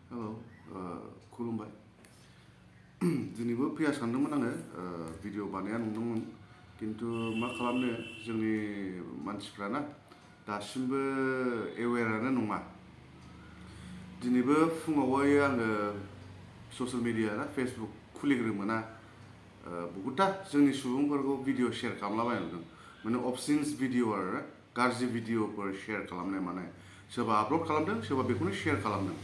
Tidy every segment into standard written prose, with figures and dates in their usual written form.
Hello, खुलुमबाय दिनैबो फैया सानदोंमोन आङो भिडिअ बानाया नंदोंमोन किन्तु मा खालामनो जोंनि मानसिफ्राना दासिमबो एवेयारानो नङा दिनैबो फुङावहाय आङो ससियेल मिडिया ना फेसबुक खुलिग्रो मोना बहुतथा जोंनि सुबुंफोरखौ भिडिअ शेयार खालामलाबायनाय नुदों माने obscene भिडिअ आरो गाज्रि भिडिअफोर शेयार खालामनाय माने सोरबा आपल'ड खालामदों सोरबा बेखौनो शेयार खालामदों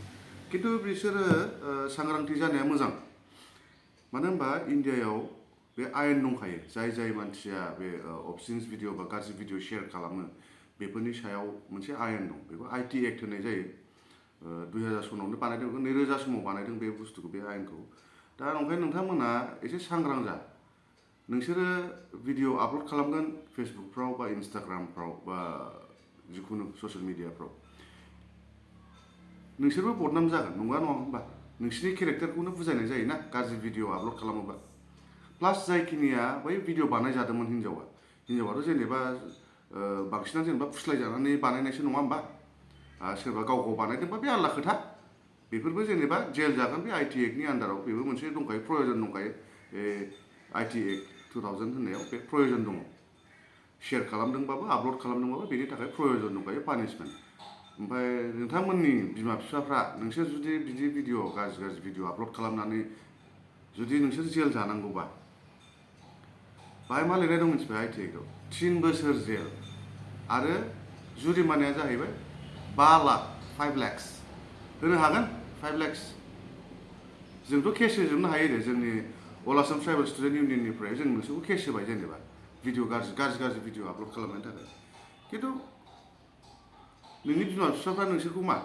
किन्तु बिसोरो सांग्रांथि जानाया मोजां मानो होनबा इन्डियायाव बे आयेन दंखायो जाय मानसिया बे obscene भिडिअ बा गाज्रि भिडिअ शेयार खालामो बेफोरनि सायाव मोनसे आयेन दं बेखौ आईटी एक्ट होननाय जायो 2000 सनावनो बानायदों 2000 समाव बानायदों बे बुस्थुखौ बे आयेनखौ दा ओंखायनो नोंथांमोना एसे सांग्रां जा नोंसोरो भिडिअ आपल'ड खालामगोन फेसबुकफ्राव बा इन्स्टाग्रामफ्राव बा जिखुनु ससियेल मिडियाफ्राव नोंसोरबो बदनाम जागोन नङा होनबा नोंसिनि केरेक्टारखौनो बुजायनाय जायोना गाज्रि भिडिअ आपल'ड खालामोबा प्लास जायखिनिया बै भिडिअ बानायजादोंमोन हिनजावाथ' जेनेबा बांसिनानो जेनेबा फुस्लायजानानै बानायनायसो नङा होनबा सोरबा गाव बानायदोंबा बे आलादा खोथा बेफोरबो जेनेबा जेल जागोन बे आईटी एक्टनि आन्दाराव बेबो मोनसे दंखायो प्रयजन दंखायो बे आईटी एक्ट 2000 होननायाव बे प्रयजन दङ शेयार खालामदोंबाबो आपल'ड खालामदोंबाबो बेनि थाखाय प्रयजन दंखायो पानिशमेन्ट ओमफ्राय नोंथांमोननि बिमा बिफाफ्रा नोंसोर जुदि बिदि भिडिअ गाज्रि भिडिअ आपल'ड खालामनानै जुदि नोंसोर जेल जानांगौबा बाहाय मा लिरनाय दं मिथिबाय आईटी एक्टआव 3 बोसोर जेल आरो जुरिमानाया जाहैबाय 5 लाख 5 lakhs होनो हागोन 5 lakhs जोंथ' केस होजोबनो हायो दे जोंनि अल आसाम ट्राइबेल स्टुडेन्ट इउनियननिफ्राय जों नोंसोरखौ केस होबाय जेनेबा भिडिअ गाज्रि भिडिअ आपल'ड खालामनायनि थाखाय किन्तु नोंनि बिमा बिफाफ्रा नोंसोरखौ मा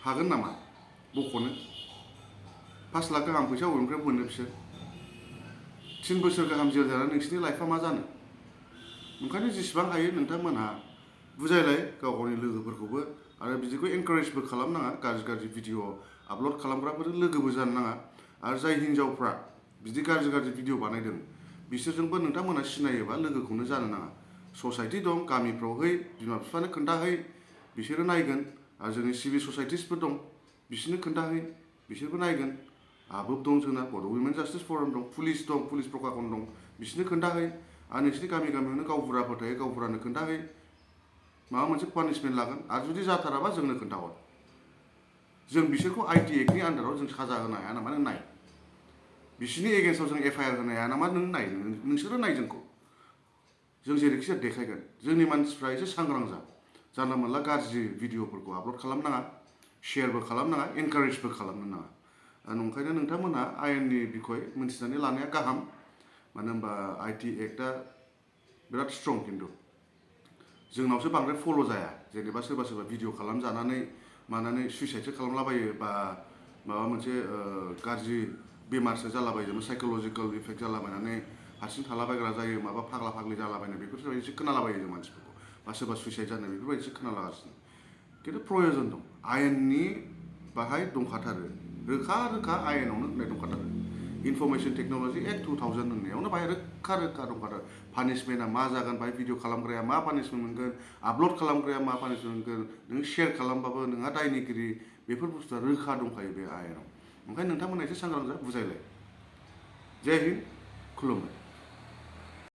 हागोन नामा बख'नो 5 लाख गाहाम फैसा अबेनिफ्राय मोनो बिसोर 3 बोसोर गाहाम जेल जानानै नोंसिनि लाइफआ मा जानो ओंखायनो जेसेबां हायो नोंथांमोनहा बुजायलाय गावनि लोगोफोरखौबो आरो बिदिखौ एनकारेजबो खालामनाङा गाज्रि भिडिअ आपल'ड खालामग्राफोरजों लोगोबो जानो नाङा आरो जाय हिनजावफ्रा बिदि गाज्रि भिडिअ बानायदों बिसोरजोंबो नोंथांमोना सिनायोबा लोगोखौनो जानो नाङा ससाइटि दं गामिफ्रावहै बिमा बिफानो खोन्थाहै बिसोरो नायगोन आरो जोंनि सिभिल ससाइटिसफोर दं बिसोरनो खोन्थाहै बिसोरबो नायगोन आबोब दं जोंना बड' उइमेन जास्टिस फराम दं पुलिस प्रकाशन दं बिसोरनो खोन्थाहै आरो नोंसिनि गामियावनो गावबुराफोर थायो गावबुरानो खोन्थाहै माबा मोनसे पानिशमेन्ट लागोन आरो जुदि जाथाराबा जोंनो खोन्थाहर जों बिसोरखौ आईटी एक्टनि आन्दाराव जों साजा होनो हाया नामा नों नाय बिसोरनि एगेन्स्टआव जों एफआईआर होनो हाया नामा नों नाय नोंसोरो नाय जोंखौ जों जेरैखि जाया देखायगोन जोंनि मानसिफ्रा एसे सांग्रां जा जानला मोनला गाज्रि भिडिअफोरखौ आपल'ड खालामनाङा शेयारबो खालामनाङा एनकारेजबो खालामनो नाङा ओंखायनो नोंथांमोनहा आयेननि बिखय मोनथिनानै लानाया गाहाम मानो होनबा आईटी एक्टआ बिराद स्ट्रं किन्तु जोंनावसो बांद्राय फल' जाया जेनेबा सोरबा भिडिअ खालामजानानै मानानै सुइसाइडसो खालामलाबायो बा माबा मोनसे गाज्रि बेमारसो जालाबायो साइक'लजिकेल इफेक्ट जालाबायनानै हारसिं थालाबायग्रा जायो माबा फाग्ला फाग्लि जालाबायनाय बेफोरबायदिसो खोनालाबायो जों मानसिफोरखौ बा सोरबा सुइसाइड जानाय बेफोरबायदिसो खोनालागासिनो किन्तु प्रयजन दं आयेननि बाहाय दंखाथारो रोखा आयेनावनो होननाय दंखाथारो इनफरमेशन टेक्न'लजि एक्ट 2000 होननायावनो बाहाय रोखा दंखाथारो पानिशमेन्टआ मा जागोन बाहाय भिडिअ खालामग्राया मा पानिशमेन्ट मोनगोन आपल'ड खालामग्राया मा पानिशमेन्ट मोनगोन नों शेयार खालामबाबो नोंहा दायनिगिरि बेफोर बुस्थुआ रोखा दंखायो बे आयेनाव ओंखायनो नोंथांमोना एसे सांग्रां जा बुजायलाय जय हिन्द खुलुमबाय